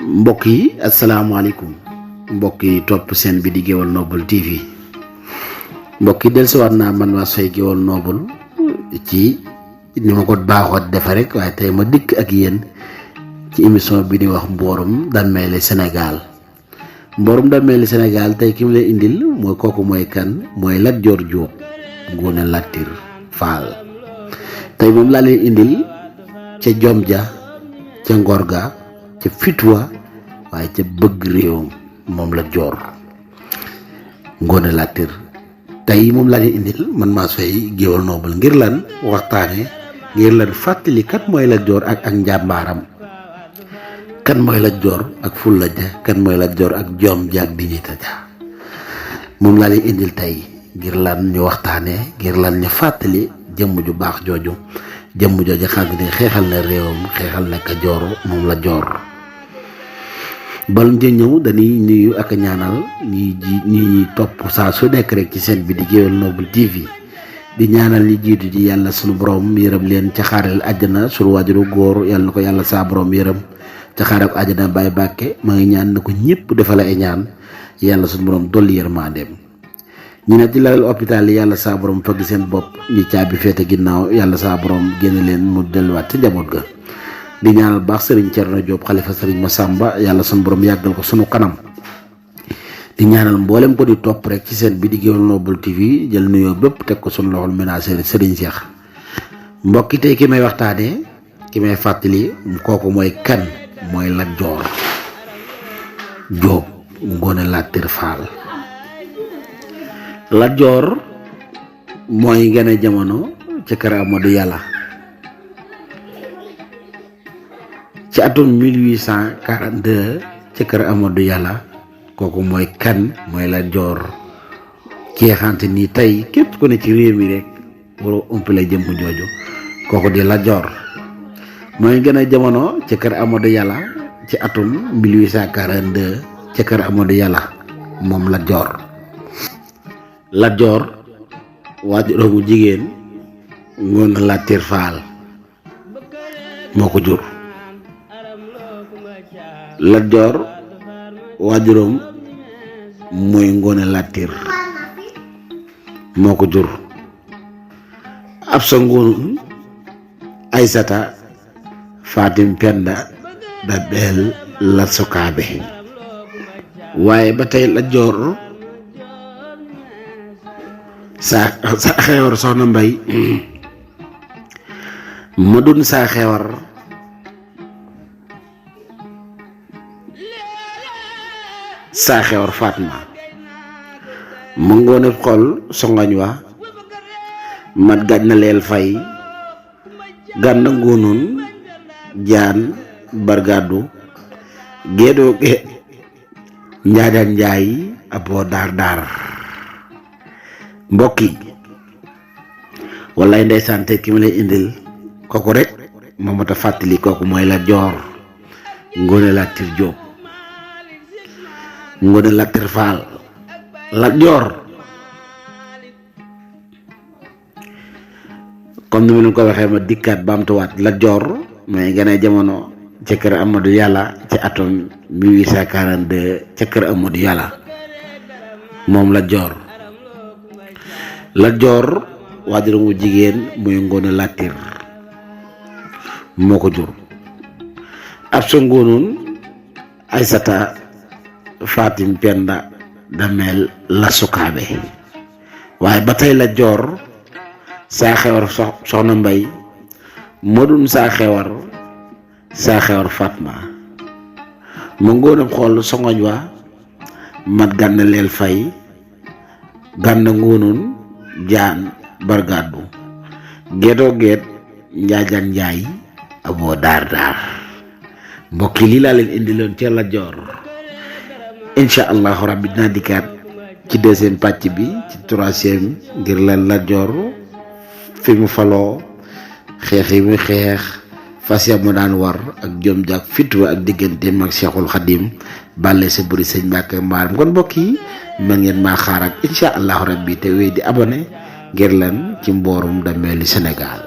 mbokk yi asalaamaaleykum mbokk yi topp seen bi di Géwal Noble TV mbokk yi dellusiwaat naa man Mass Faye Géwal Noble ci ni ma ko baaxoo defe rek waaye tey ma dikk ak yéen ci émission bi di wax mboorum Dammeeli Sénégal mboorum Dammeeli Sénégal tey ki mu lay indil mooy kooku mooy kan mooy Lat Dior Diop Ngoné Latyr Fall tey moom laa leen indil ca jom ja ca ngor ga ca fitwa waaye ca bëgg réewam moom Lat Dior Ngoné Latyr tey moom laa leen indil man Mass Faye Géwal Noble ngir lan waxtaane ngir lan fàttali kat mooy Lat Dior ak njàmbaaram kan mooy Lat Dior ak fulla ja kan mooy Lat Dior ak jom ja ak dignité ja moom laa leen indil tey ngir lan ñu waxtaane ngir lan ñu fàttali jëmm ju baax jooju jëmm jooju xam ne xeexal na réewam xeexal na Kajoor moom Lat Dior bal ñu ñëw dañuy nuyu ak ñaanal ñi topp saa su nekk rek ci seen bi di Géwal Noble TV di ñaanal ñi jiitu ji yàlla sunu borom yërëm leen ca xaaral àjjana sunu waajuru góor yàlla na ko yàlla saa borom yërëm ca xaaral àjjana Baye Bakke maa ngi ñaan na ko ñëpp defal ay ñaan yàlla sunu borom dolli yërmandeem ñu ne ci lal hôpital yi yàlla saa borom fëgg seen bopp ñu caabi féete ginnaaw yàlla saa borom génn leen mu delluwaat ci njaboot ga di ñaanal baax Serigne Thierno Diop xalifa Serigne Massamba yàlla sunu borom yàggal ko sunu kanam di ñaanal mboolem ko di topp rek ci seen bi di Géwal Noble TV jël nuyoo bépp teg ko sunu loxol ménagère Serigne Cheikh mbokki tey ki may waxtaanee ki may fàttali kooku mooy kan mooy Lat Dior Diop Ngoné Latyr Fall Lat Dior mooy gane jamono ci kër Amadou Yàlla ci atum 1842 ci kër Amadou Yàlla kooku mooy kan mooy Lat Dior ki xamante ni tey képp ku ne ci réew mi rek waroo umpale jëmm jooju kooku di Lat Dior mooy gane jamono ci kër Amadou Yàlla ci atum 1842 ci kër Amadou Yàlla moom Lat Dior Lat Dior waajuram bu jigéen Ngoné Latyr Fall moo ko jur Lat Dior waajuram mooy Ngoné Latyr moo ko jur ab sa Ngoné Aysata Fatim Penda Dabel Lat Sukaabe waaye ba tey Lat Dior saa xewar soxna Mbay ma dun saa xewar Fatma ma Ngoné xol songañ wa mat gàj na leel fay gànna ngunun jaan bargadu géedoo ge njaajaan njaay aboo daar daar mbokk yi wallaay ndeysaan te ki ma lay indil kooku rek moo mat a fàttali kooku mooy Lat Dior Ngoné Latyr Diop Ngoné Latyr Fall Lat Dior comme ni ma leen ko waxee ma dikkaat baamtuwaat Lat Dior mooy gane jamono ca kër Amadou Yàlla ci atum 1842 ca kër Amadou Yàlla moom Lat Dior Lat Dior waajuram wu jigéen muy Ngoné Latyr moo ko jur ab sa Ngoné Aysata Fatim Penda Damel Lat Sukaabe waaye ba tey Lat Dior saa xewar soxna Mbay modun saa xewar Fatma ma Ngoné xool songoñ wa mat gànna leel fay gànna ngunun jaan bargadu géedoo géet njaajaan njaay aboo daar daar mbokki lii laa leen indiloon ci Lat Dior incha allahu rabbi dinaa dikkaat ci deuxième pàcc bi ci troisième ngir lan Lat Dior fi mu faloo xeex yi mu xeex fas ya mu daan war ak jom jak fitwa ak digganteem ak Cheikhul Khadim bàlle sa buri sëñ Mbàkke mbaaram kon mbokk yi mën ngeen maa xaar ak incha allahu rabbi te wéy di abonné ngir lan ci mboorum Dammeeli Sénégal